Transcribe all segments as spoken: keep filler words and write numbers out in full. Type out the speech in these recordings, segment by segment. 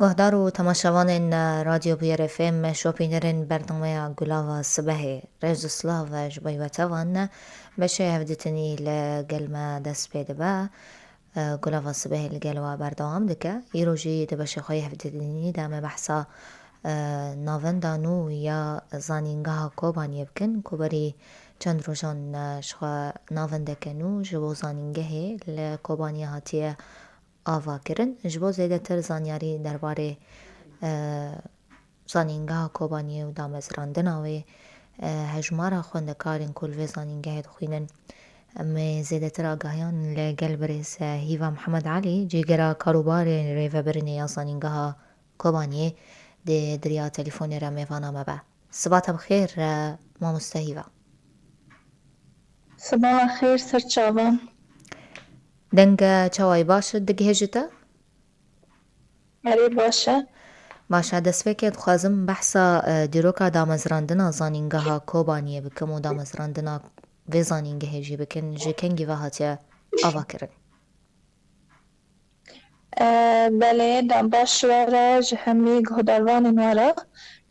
Guhdar û temaşevanên Radyo Bûyer F M, şopînerên bernameya Gulava Sibehê, rêz û silav ji bo we tevan. Beşê hevdîtinî li gel me dest pê dibe. Gulava Sibehê li gel we berdewam dike. Îro jî di beşê xwe yê hevdîtinî de me behsa, e, navenda nû ya Zanîngeha Kobaniyê bikin, ku berî çend rojan, e, ji xwe navendeke nû ji bo zanîngehê li Kobaniyê hatiye ava kirin. Ji bo zêdetir zanyarî derbarê, e, Zanîngeha Kobaniyê û damezrandina wê, e, hejmara xwendekarên ku li vê zanîngehê dixwînin, em ê zêdetir agahiyan li gel birêz, e, Hîva Mihemed Elî, cîgera karûbarê rêvebirinê ya Zanîngeha Kobaniyê, di diriya telefonê re mêvana me be. Siba te bi xêr, e, mamoste Hîva. Siba xêr, ser çavan. Deng, e, çawa ye, baş e, digihê ji te? Erê, baş e. Baş e, destpêkê dixwazim behsa, e, dîroka damezrandina Zanîngeha Kobaniyê bikim û damezrandina vê zanîngehê jî bikin, ji kengî ve hatiye avakirin. E, belê, dem baş we re ji hemî guhdarvanên we re.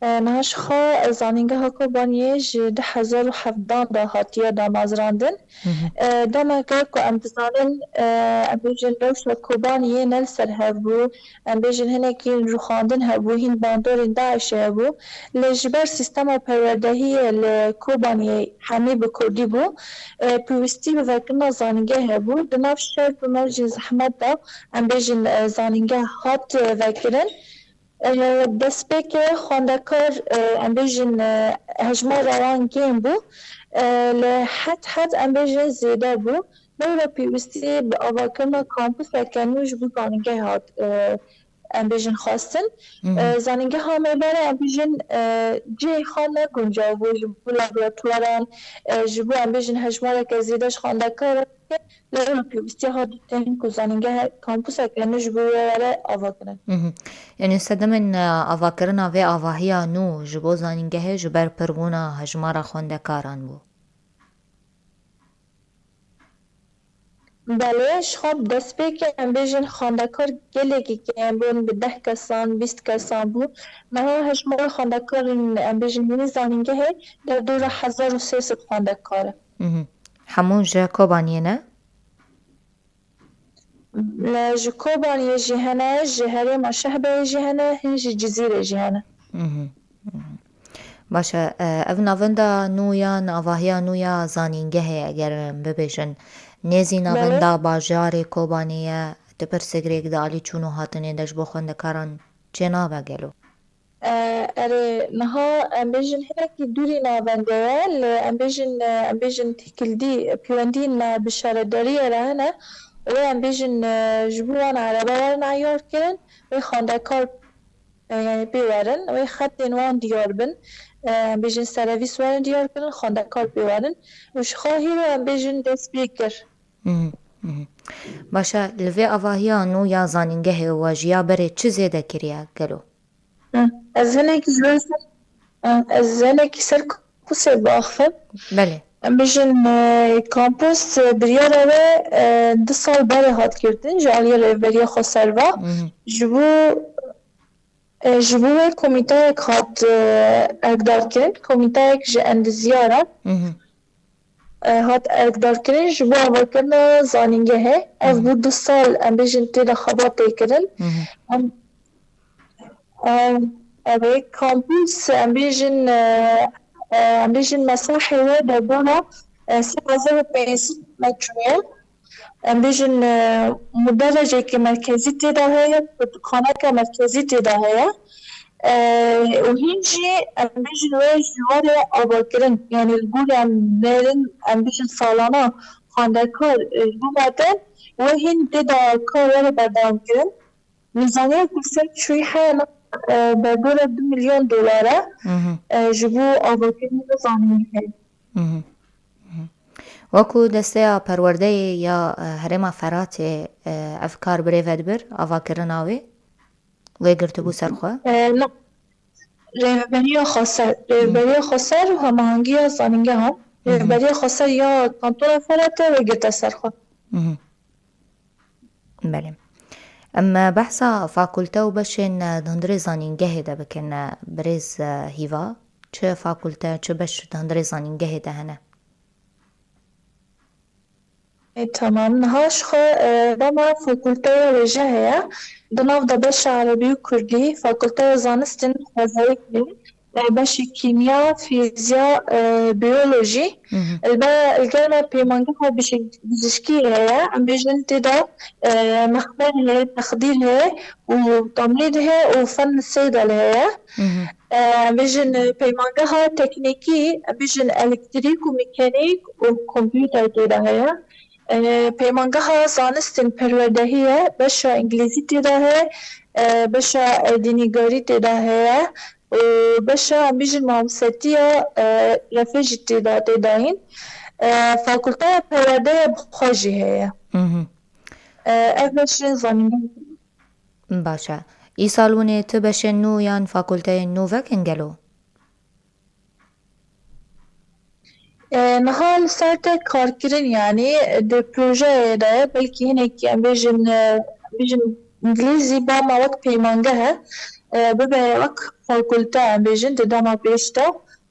E, niha ji xwe Zanîngeha Kobaniyê ji du hezar û hevdan de hatiye damezrandin. Hı hı. E, demeke ku em dizanin, e, em bêjin rewşa Kobaniyê ne li ser hev bû, em bêjin hinekî rûxandin hebû, hîn bandorên DAIŞê hebû. Lê ji ber sîstema perwerdehiyê li Kobaniyê hemî bi kurdî bû, e, pêwîstî bi vekirina zanîngehê hebû. Di nav şer bi mevcên zehmet de, em bêjin, e, zanîngeh hat, e, vekirin. E, destpêkê xwendekar, e, em bêjin, e, hejmara wan kêm bû. E, li hed hed em bêjin zêde bû. Lewra pêwîstî bi avakirina kampuseke nû ji bo zanîngehê hat, e, em bêjin xwestin. Hı hı. E, zanîngeha me berê em bêjin, e, cihê xwe ne guncav bû ji bo laboratuwaran, e, ji bo em bêjin hejmareke zêde ji xwendekaran. Lewra pêwîstiya hat dîtin ku zanîngehe kampuseke nû ji bo wê were ava kirin. Hı hı. Yanî sedemên, e, avakirina vê avahiya nû ji bo zanîngehê ji ber pirbûna hejmara xwendekaran bû. Belê, ji xwe bi destpêkê em bêjin xwendekar gelekî kêm bûn, bi deh kesan, bîst kesan bû. Niha hejmara xwendekarên, em bêjin, yê zanîngehê derdora hezar û sê sed xwendekar e. Mhm. Hemû ji Kobaniyê ne? Li, ji Kobaniyê jî hene, ji herêma Şehbeyê jî hene, hin ji Cizîrê jî hene. Mhm, mhm. Baş e, e, ev navenda nû ya, avahiya nû ya zanîngehê, eger em bibêjin, nêzî Belê. navenda bajarê Kobanê ye, tu pirsgirêk di alî çûn û hatinê de ji bo xwendekaran çênabe gelo? E, erê, niha em bêjin hinekî dûrî navendê ye, lê em bêjin, e, em bêjin têkildî, pêwendî ne bi şaredariyê re hene. Wê em bêjin, e, ji bo wan erebe werin eyar kirin, wê xwendekar, e, yanî pê werin, wê xetên wan diyar bin, e, em bêjin serevîs werin diyar kirin, xwendekar pê werin. Û ji xwe hîro em bêjin dest pê kir. Mhm, mhm. Baş e, li vê avahiya nû ya zanîngehê we ji ya berê çi zêde kiriye gelo? Hı. Ez hinekî ji ber ser, hı, ez hinekî ser kampusê biaxivim. Belê. Em bêjin, e, kampus, e, biryara wê, e, du sal berê hat girtin ji aliyê Rêveberiya Xweser ve. Mhm. Ji bo, e, ji bo wê komîteyek hat, e, erkdarkirin. Komîteyek ji endiziyar e. Mhm. E, hat erkdarkirin ji bo avakirina zanîngehê. Ev Mhm. bû du sal, em bêjin, tê de xebat tê kirin. Mhm. Em, e, ev ê kampus, em bêjin, e, e, em bêjin mesahê wê derdora, e, sê hezar û pênc sed metre ye. Em bêjin, e, mudereceke merkezî tê de heye, pirtûkxaneke merkezî tê de heye. E, û hîn jî em bêjin wê ji warê avakirin, yanî li gorî em nêrin, em bêjin salana xwendekar, e, ji bo me tên, wê hîn tê de kar were berdewam kirin. Mîzaniya ku ser çûyî heye, e, berdora du milyon dolar e, Mhm. e, ji bo avakirin zanîngehê. Mhm. Mhm. Wekû Desteya Perwerdeyê ya, e, Herêma Feratê, e, ev kar birêve dibir, avakirina wê? Wê girtibû ser xwe? E, na. Rêveberiya Xweser, Hı. Rêveberiya Xweser û hemahengiya zanîngehan. Hı hı. Rêveberiya Xweser ya Kantona Feratê wê girte ser xwe. Hı hı. Belê. Em behsa fakulte û beşên di hundirê zanîngehê de bikin, birêz Hîva. Çi fakulte, çi beş di hundirê zanîngehê de hene? E, tamam. Niha ji xwe, e, dema fakulteya wêje heye. Di nav de beşa erebî û kurdî, fakulteya zanistên xwezayê heye. E, beşê kîmya, fîzya, e, biyolojî. Hı hı. Li be-, li gel me peymangeha bijik-, bijîşkî heye. Em bêjin tê de, e, mexber heye, texdîr heye û tamrîd heye û fen seyda li heye. Hı hı. E, em bêjin, e, peymangeha teknîkî, em bêjin elektrîk û mekanîk û kompûter tê de heye. E, peymangeha zanistên perwerdehî ye, beşa îngilîzî tê de heye, e, beşa erdnîgarî tê de heye û beşa, em bêjin, mamosetiya, e, refê jî tê de, tê dayîn. E, fakulteya perwerdeya bi xwe jî heye. Hı hı. E, ev beşên zanîngehê. Baş e. Îsal hûn ê tu beşên nû yan fakulteyên nû vekin gelo? E, niha li ser te karkirin, yanî di projeyê de ye, belkî hinekî em bêjin, e, bêjin îngilîzî ba me wek peymangeh e, e, bibe wek fakulte, em bêjin di dema pêş de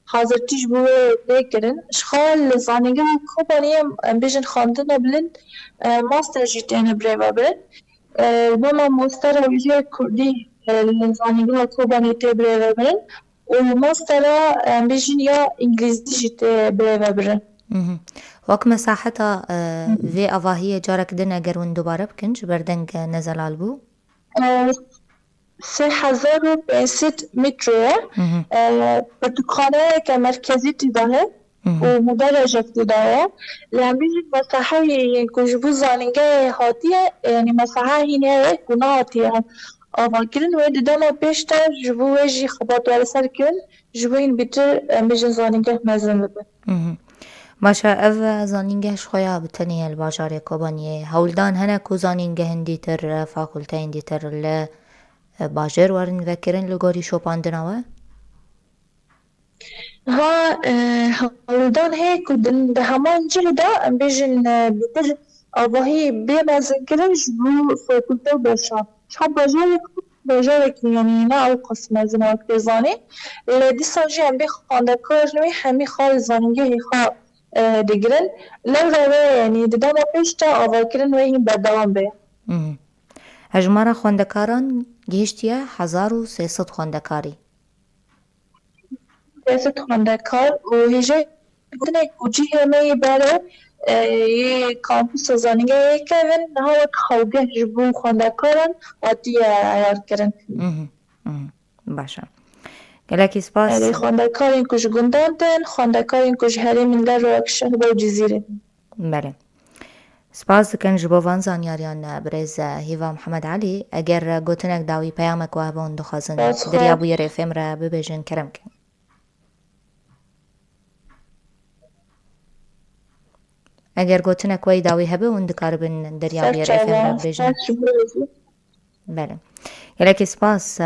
hazirtî ji bo wê tê kirin. Ji xwe li zanîngeha Kobaniyê em, em bêjin xwendina bilind, e, master jî têne birêvebirin. E, bo me mastera wêjeyê kurdî, e, li zanîngeha Kobanê tê birêvebirin û mastera, em bêjin, ya îngilîzî jî tê birêvebirin. Mhm. Wek mesaheta, e, vê avahiyê carek din eger hûn dubare bikin, ji ber deng, e, nezelal bû? E, sê hezar û pênc sed metro ye. Mhm. E, pirtûkxaneyeke merkezî tê de heye. Mhm. Û muderrejek tê de ye. Lê em bêjin mesaheyê yên ku ji bo zanîngehê hatiye, yanî mesahe hîn heye ku nehatiye avakirin, wê di dema pêş de ji bo wê jî xebat were ser kirin, ji bo hîn bêtir, em bêjin, zanîngeh mezin bibe. Mhm. Baş e, ev zanîngeh ji xwe ya bi tenê ye li bajarê Kobaniyê. Hewldan hene ku zanîngehên dîtir, fakulteyên dîtir li, e, bajêr werin vekirin li gorî şopandina we? Ha, e, hewldan heye ku di, di heman cih de, em bêjin, e, bêtir avahî bê mezinkirin ji bo fakulte û beşa. Çap bajarek, bajarekî, yanî ne ew qas mezin e wek tê zanîn. Lê dîsa jî em bê xwendekar wê hemî xal zanîngehê xwe, e, digirin. Lewra wê, yanî di dema pêş de avakirin wê hîn berdewam be. Mhm. Hejmara xwendekaran gihiştiye hezar û sê sed xwendekarî. Sê sed xwendekar û hêjayî gotinê ku cihê me yê berê, e, yê kampûsa zanîngehê kevin, niha wek xewgeh ji bo xwendekaran hatiye eyarkirin. Mhm, mhm. Baş e. Gelekî spas. Erê, xwendekarên ku ji gundan tên, xwendekarên ku ji herêmên Lewra wek Şehba û Cizîrê. Belê. Spas dikin ji bo van zanyariyan, birêz Hîva Mihemed Elî. Eger gotinek dawî, peyamek we hebe hûn dixwazin Spas xwe. Derya bûyerê F M re bibêjin, kerem kin. Eger gotinek we yî dawî hebe, hûn dikaribin Derya Ser Bûyerê F M re çavan, bibêjin. Spas ji bo Belê. Gelekî spas, e,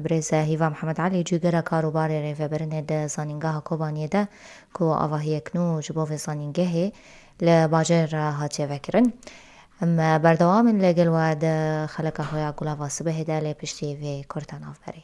birêz Hîva Mihemed Elî, cîgera kar û barê rêvebirinê di Zanîngeha Kobaniyê de ku avahiyek nû ji bo vê zanîngehê li bajêr hatiye vekirin. Em, e, berdewam in li gel we di xeleka xwe ya Gulava Sibehê de lê piştî vê kurta navberê.